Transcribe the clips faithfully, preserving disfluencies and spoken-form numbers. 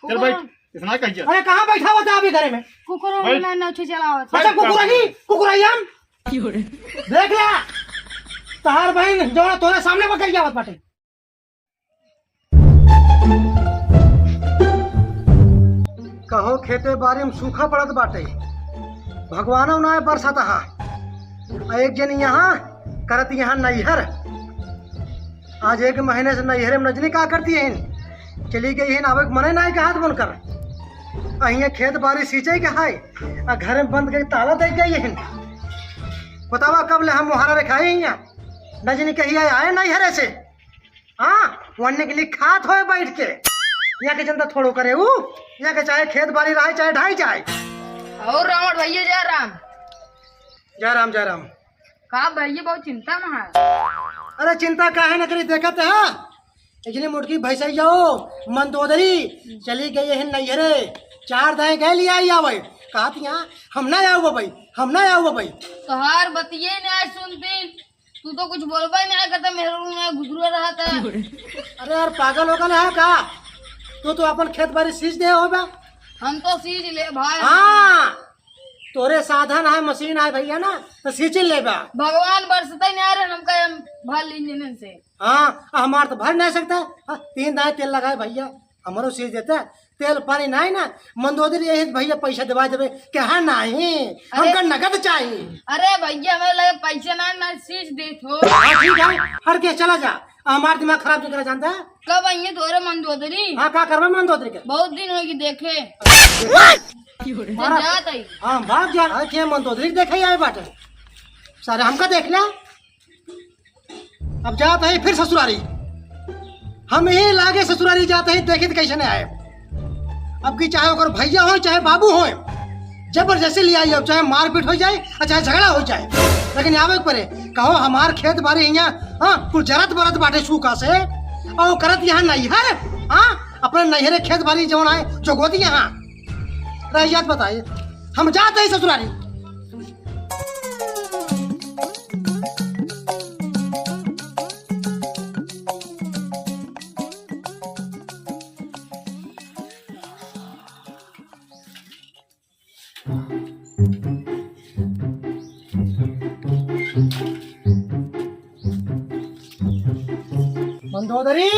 चल बैठ, इतना कह जा। अरे कहाँ बैठा हुआ था अभी घरे में? कुकुर बैठ। ना नौछी चलावत। अच्छा, बैठ, कुकुर बैठ। ही, कुकुर ही हम। देख ला, तहार बहन जो है तोरे सामने बकरिया आवत बाटे। कहो खेते बारी में सूखा पड़त बाटे, भगवानो ना बरसत हा। आ एक जन यहाँ करत यहाँ नैहर, आज एक महीने से नैहरे में न जनी का करती हैं, चली गई हैं, आवे के मने ना कहत बनकर। आ हियाँ खेत बारी सींचे के है, आ घर में बंद गई ताला दे गई हैं। बतावा कब ले हम मुहारा रखाई हियाँ, न जनी कही आए, आए नैहरे से। हाँ, वन्ने के लिए खात होए बैठ के। यहाँ के जनता थोड़ो करे ऊ, यहाँ के चाहे खेत बारी रहे, चाहे ढाई जाए। और रावण भैया जय राम। जय राम, जय राम। का भैया बहुत चिंता में है? अरे चिंता काहे न करी, देखत है इतनी मोटकी भैंसैया हो, मंदोदरी, चली गई है नैहरे, चार दाएं गए लिया आई आवे, कहत यहाँ हम ना आऊ भाई, हम ना आऊ भाई। तोहार बतिये ना सुनती, तू तो कुछ बोलबे ना करता, मेहरारू ना घुघरू रहता। अरे यार, पागल हो गया है का? तू तो अपन खेत बारी सींच दे होबे। हम तो सींच ले भाई। हाँ, तोरे साधन है, मशीन है भैया ना, तो सींच लेबे। भगवान बरसते नहीं आ रहे, हमका हम भर लीन जने से। हाँ, हमार तो भर नहीं सकता। हाँ, तीन दाएं तेल लगाए भैया, हमरो सींच देते। तेल पानी नाहीं ना, मंदोदरी यही भैया पैसा दिवा देबे, कहा नाहीं, अरे हमका नगद चाही। अरे भैया, हमें लगे पैसे ना, ना सींच देत हो। हाँ, ठीक है, हट के चला जा, हमार दिमाग खराब नहीं करा जानता। कब आइए तोरे मंदोदरी? हाँ, का करबे मंदोदरी के? बहुत दिन होगी देखे। तो मारा जात आई। हाँ, भाग जा। हाँ, के मंदोदरी के देखे आए बाटे? सारे हमका देख ले। अब जात है फिर ससुरारी। हम ही लागे ससुरारी जात है, देखित कैसे नहीं आए। अब की चाहे ओकर भैया हो, चाहे बाबू हो, जबरदस्ती ले आई, अब चाहे मारपीट हो जाए और चाहे झगड़ा हो जाए, लेकिन आवे के पड़े। कहो हमार खेत बारी हियाँ, हाँ, कुल जरत बरत बाटे सूखा से, और करत यहाँ नैहर, हाँ, अपने नैहरे खेत बारी जौन है, जोगोती यहाँ। रह जात बताए, हम जात है ससुरारी। मंदोदरी,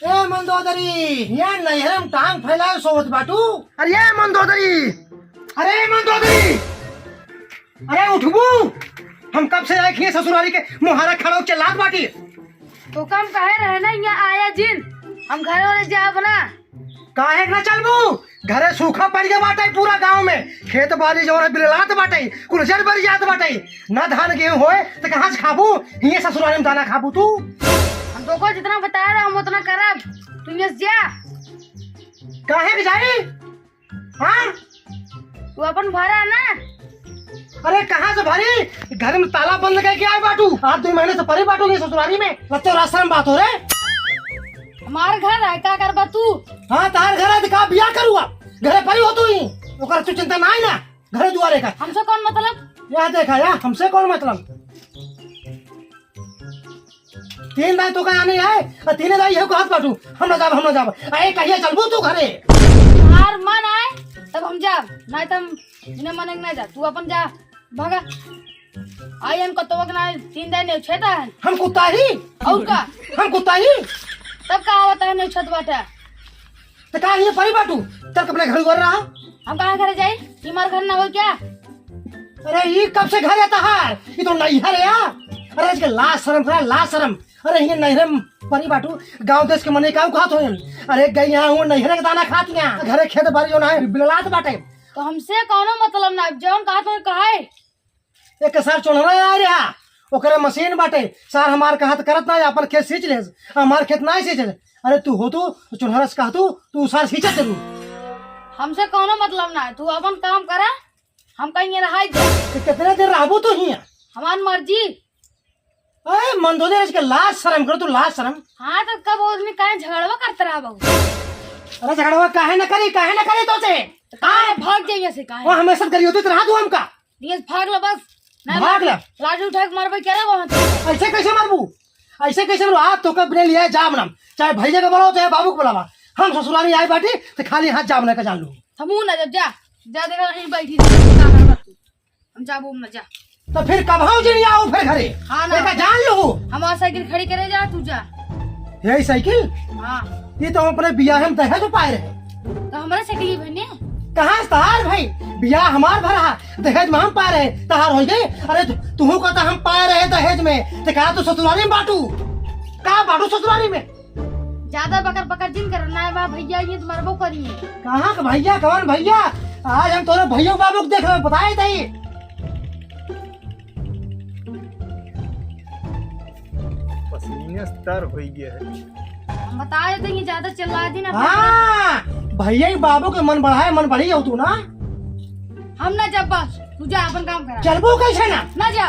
ए मंदोदरी, यहाँ नैहर में टांग फैलाए सोवत बाटू। अरे ए मंदोदरी, अरे ए मंदोदरी, अरे उठबू। हम कब से आए खिए ससुरारी के मुहारा खड़ो चिल्लात बाटी। तो कम कहे रहे ना, यहाँ आया जिन, हम घरे वाले जाब ना। काहे के ना चलबू? घरे सूखा पड़ गया बाटे पूरा गांव में, खेत बाड़ी जौन है बिललात बाटे, कुल जर बर जात बाटे। ना धान गेहूं होए तो कहाँ से खाबू? हिये ससुराल में दाना खाबू तू। हम तो को जितना बता रहा हम उतना करब, तू यहाँ से जा। काहे के जाई? हाँ? तू अपन भरा ना। अरे कहाँ से भरी? घर में ताला बंद करके आए बाटू। आज दो महीने से परी बाटू नहीं ससुरारी में। लत्ते और आश्रम बात हो रे। हमार घर है, का करबा तू? हाँ, तार घर है, तो का बियाह करूँगा? घरे परी हो तू ही। ओकर तू चिंता ना है ना, घरे दुआरे का। हमसे कौन मतलब? यह देखा या, हमसे कौन मतलब? तीन दाई तो का आने आए, और तीने दाई है को हाथ बाटू, हम ना जाब, हम ना जाब। अरे कहिया चलबू तू घरे? हमार मन आए तब हम जाब, नहीं तो हम बिना मन के ना जा। तू अपन जा, भागा। आई हम कतवा के ना, तीन दाई नेवछेता है। हम कुत्ता ही? और का? हम कुत्ता ही? तब का होता है नेवछत बाटा? तो का ये परी बाटू? चल अपने घर पर रहा। हम कहाँ घरे जाई? ये हमार घर ना हो क्या? अरे, ई कब से घर है तहार? ई तो नैहर है। अरे, इसके लाज शर्म करा, लाज शर्म। अरे, ये नैहर में परी बाटू, गांव देश के मने काऊ कहत होयन? अरे, गई यहाँ हूँ, नैहर के दाना खात यहाँ। घरे खेत बारी जो ना है, बिललात बाटे। तो हमसे कौनो मतलब ना, जौन कहत होय कहे। एक सार चोन्हरा आ रहा, ओकरे मशीन बाटे, सार हमार कहत करत ना, अपन खेत सींच लेस, हमार खेत ना सींच ले। अरे, तू हो तू, चोन्हरा से कहतू, तू सार सींचत जरूर। हमसे कौनो मतलब ना है, तू अपन काम करा। हम कहीं रहाई दे। तो कितने दिन रहबू तू हियाँ? हमार मर्जी। अरे मंदोदरी, आज के लाज शर्म करो तू, लाज शर्म। हाँ, तो कब वो आदमी काहे झगड़वा करत रहा बाबू? अरे झगड़वा काहे न करी, काहे न करी तो से? तो काहे भाग जाइए से काहे? वो हमेशा करी होती तो रहा तू हमका। दिए भाग लो बस। ना भाग ला। लाठी उठा के मारबे क्या रे वहाँ से? ऐसे कैसे मारबू? ऐसे कैसे मारबू? आज तो कब ले लिया जाब ना, चाहे भैया के बुलाओ, चाहे बाबू के बुलावा। हम ससुरारी आए बाटी, तो खाली हाथ जाब ना का जान लू। हमहू ना जब जा, जा देखा कहीं बैठी रह, का करबा तू? हम जाबो ना, जा। तो फिर कबहू जिन आओ फिर घरे। हाँ ना। एका जान लू। हमार साइकिल खड़ी करे जा, तू जा। यही साइकिल? हाँ। ये तो हम अपने बियाह में दहेज पाए रहे। तो हमारे साइकिल ही बने। कहाँ से तहार भाई? बियाह हमार भरा, दहेज में हम पाए रहे, तहार हो गए। अरे तू, तुहू कहता हम पाए रहे दहेज में, तो का तू ससुरारी में बाटू? का बाटू ससुरारी में? ज्यादा बकर बकर जिन कर, ना बा भैया, ये तो मरबो करिए। कहाँ का भैया, कौन भैया? आज हम तोरे भैया बाबू को देख रहे, बताए तई। पसीने से तर होई गया है। हम बताए तई, ये ज्यादा चिल्ला दी ना। हाँ, भैया ही बाबू के मन बढ़ाए, मन बढ़ी हो तू ना। हम ना जब बस, तू जा अपन काम करा। चलबो कैसे ना? ना जा।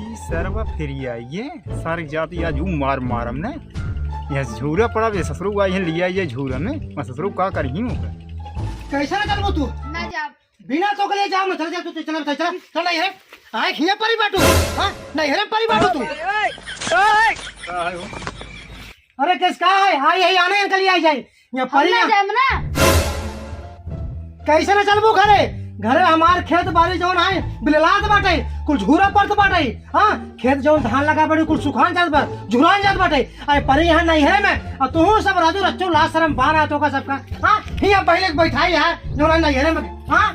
ई सरवा फिर आई है, सारी जाति आज ऊ मार मारम ने। यहाँ झूरा पड़ा बे ससुरो, आई है लिया ये झूरा में, मैं ससुरो का करही हूँ। कैसे ना चलबो तू? ना जा। बिना तो के लिए जाओ ना, चल जा तू, चल, चल, चल, चल ना ये। आए खिया परी बाटू, हाँ? ना ये परी बाटू तू। का है हो? अरे केस का है? आई है आने इनके लिए आई जाए। ये हम परी ना ना। जाएम ना। कैसे ना चलबू घरे? घरे हमार खेत बारी जौन है, बिललात बाटे, कुल झूरा पड़त बाटे। हाँ, खेत जौन धान लगा बाटे, कुल सुखान जात बा, झुरान जात बाटे। अरे परी यहाँ नैहरे में, और तू सब राजू रच्चू लाज शरम बान आ तो का सबका। हाँ, हियाँ पहले बैठाई है, जौन नैहरे में। हाँ,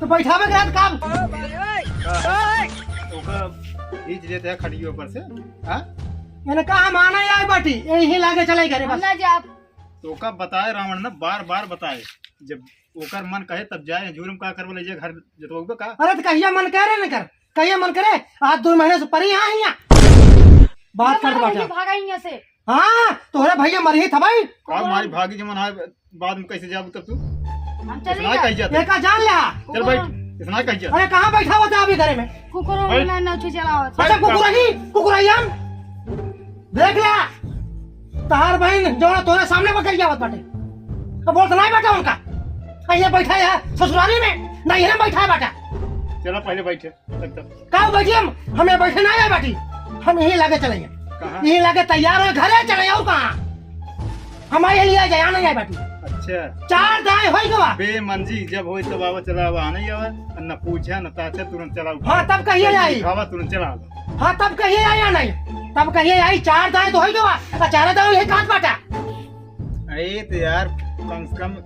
तो बैठावे के रहत काम। ओका खींच लेते हैं खटिया ऊपर से, हाँ? मैंने कहा हम आना ही आए बाटी, यही लागे चले घरे हम बस। ना जाब। तो ओका बताए रावण ने, बार बार बताए, जब ओकर मन कहे तब जाए, झूरम का करबो ले जाए घर जतवाऊबे का? अरे तो कहिया मन करे न कर, कहिया मन करे, आज दो महीने से परी यहाँ हिया। बात जब करत मर बाटे। गई, भागा हियाँ से। हाँ, तोहरे भैया मरही था भाई। का मारी भागी जमन है, बाद में कैसे जाबू तब तू? हम चली इतना जा। कही जाता। एका जान ले। चल बैठ, इतना कही जाता। अरे कहाँ बैठा हुआ था अभी घरे में? कुकुर बैठ। ना, ना उठे चला आवत। अच्छा बैठ, कुकुर बैठ। ही, कुकुर ही हम। देख ले। तहार बहन जौन तोरे सामने बकरिया आवत बाटे। अब बोलत नहीं बाटे उनका। आ ये बैठा है ससुरारी में, ना यहाँ बैठा है बाटा। चला पहले बैठे। तब, तब। का बैठी हम? हमें बैठे ना आए बाटी। हम यहीं लागे चले हैं। कहाँ? यहीं लागे तैयार हो, घरे चले, और कहाँ? हम आए लिए जाए, आ नहीं आए बाटी। अच्छा। चार दाएं होई गवा। बे मंजी, जब होई तब आवा, चला आवा, आ नहीं आवा। न पूछा, न ताछा, तुरंत चला उठा। हाँ, तब कहिए आई। दिखावा, तुरंत चला आवा। हाँ, तब कहिए आई, आ नहीं। तब कहिए आई, चार दाएं तो होई गवा। आ चार दाएं यही काट बाटा। अरे तो यार, कम से कम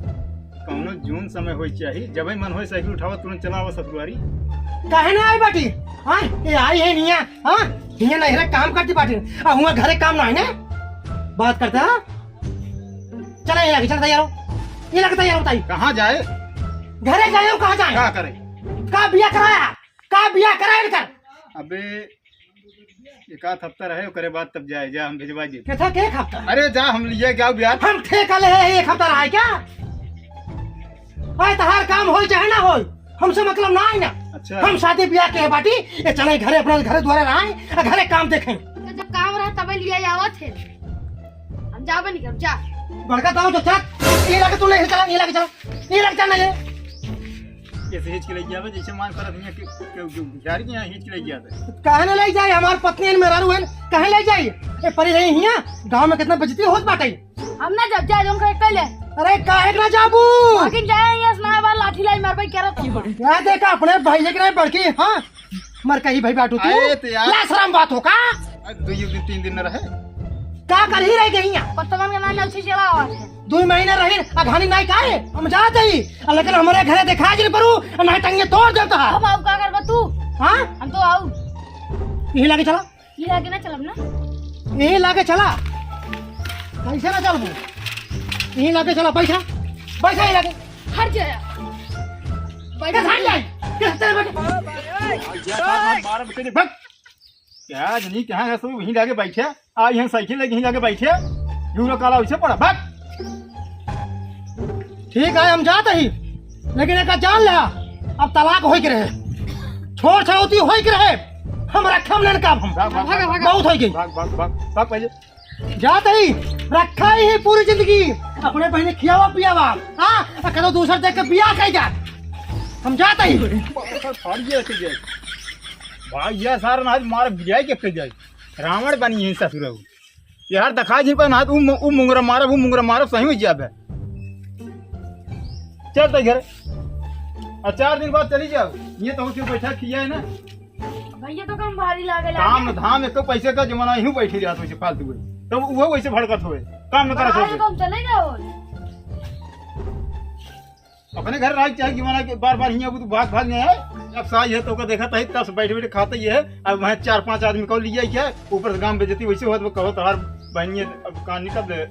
कौनो जून समय होई चाही, जब ही मन होई साइकिल उठावा, तुरंत चला आवा ससुरारी। काहे ना आई बाटी? हाँ, ये आई है निया, हाँ, हिया नहीं रे काम करती बाटी, आ हुआ घरे काम ना है ने, बात करता, हाँ? चला ये लगे, चला तैयार हो, ये लगे तैयार हो ताई। कहाँ जाए? घरे जाए हो, कहाँ जाए? का करे? का बिया कराया? का बिया कराया इनकर? अबे एक आध हफ्ता रहे, ओकरे बाद तब जाए, जा हम भेजवा दे। कैसा के एक हफ्ता? अरे जा हम लिए क्या बियाह? हम ठेका ले है, एक हफ्ता रहा है क्या? अरे तहार काम होई चाहे ना होई, हमसे मतलब ना है ना। अच्छा। हम शादी बियाह के बाटी, ये चले घरे, अपना घरे द्वारे रहे, आ घरे काम देखें। तो जब काम रहा तब लिए आवत है, हम जाबे नहीं करब, जा। बड़का दाऊ जो चल, ये लगे तू नहीं चला, ये लगे चला, ये लगे चला ये। कैसे हिच के ले गया बे, जैसे मान करत नहीं कि, कि, कि बिहारी के यहाँ हिच के ले गया था। काहे ना ले जाए, हमार पत्नी है, मेहरारू है, काहे ले जाए? ए, परी रही हिया, गाँव में कितना बेइज्जती होत बाटे। हम ना जब जाए, जोन करे कर ले। अरे, काहे ना जाबू? बाकी जाए, यहाँ से ना बार लाठी लाई मारबे करत हो। क्या देखा अपने भाई के नहीं बड़की, हाँ? मर कही भाई बाटू तू। अरे, तो यार। लाज शरम बात हो का? अरे, दो दिन, तीन दिन न रहे। का करही रह गई यहाँ? पत्तवन के नाम से चला आवाज है। दो महीने रही, अघानी नाई काहे? हम जात ही। लेकिन हमारे घरे दिखा जिन परू, नहीं टंगे तोड़ देता है। हम आऊ का करबा तू? हाँ? हम तो आऊ। यही लागे चला। ये लागे ना चलब ना। यही लागे चला। कैसे ना चलबू? यही लागे चला, बैठा। बैठा यही लागे। हट जा। बैठा। कैसे हट जाए? कैसे तेरे बैठे? बैठ। क्या जनी कहाँ है, सब यहीं लागे बैठे। आ, यहाँ साइकिल लगी, यहीं लागे बैठे। झूरो काला उसे पड़ा, बैठ। ठीक है, हम जात ही, लेकिन एक जान ला, अब तलाक होई के रहे, छोड़ छड़ौती होई के रहे, हम रखम लेन का हम। भाग, भाग, भाग, भाग। बहुत होई गई। भाग, भाग, भाग, भाग पहले। जात ही, रखा ही पूरी जिंदगी, अपने बहने खियावा पियावा, हाँ, आ कदो दूसर देख के बियाह कर जा। हम जात ही। फाड़ दिया के जाए। भाग गया सारा, आज मार गिराए के के जाए। रावण बनी है ससुर। यार, दिखाई जी पर ना, उ मु-, उ मुंगरा मारब, उ मुंगरा मारब, सही होइ जाबे। चल तै घर। और चार दिन बाद चली जाओ। ये तो क्यों बैठा किया है ना? भैया तो काम भारी लागे काम लागे। न धाम, एक तो पैसे का जमाना, यूं बैठी रहत होइ फालतू है। तब वो वैसे भड़कत होए, काम न करत होए। तो हम चले जाओ। अपने घर राज चाहे जमाना के बार बार हियाँ तू भाग भाग नहीं है। अब साई है तो का देखा तही तस बैठे बैठे खाते ही है। अब वहाँ चार पांच आदमी को लिया क्या, ऊपर से गांव बेइज्जती वैसे होत, वो कहो तोहार बहनिए अब कहाँ निकल दे।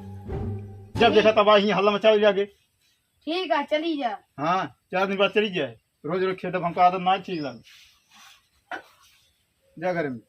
जब देखा तब हियाँ हल्ला मचावे लागे। ठीक है, चली जा। हाँ, चार दिन बाद चली जाए। रोज रोज खेत हमको आदत ना ठीक लगे। जा घर में।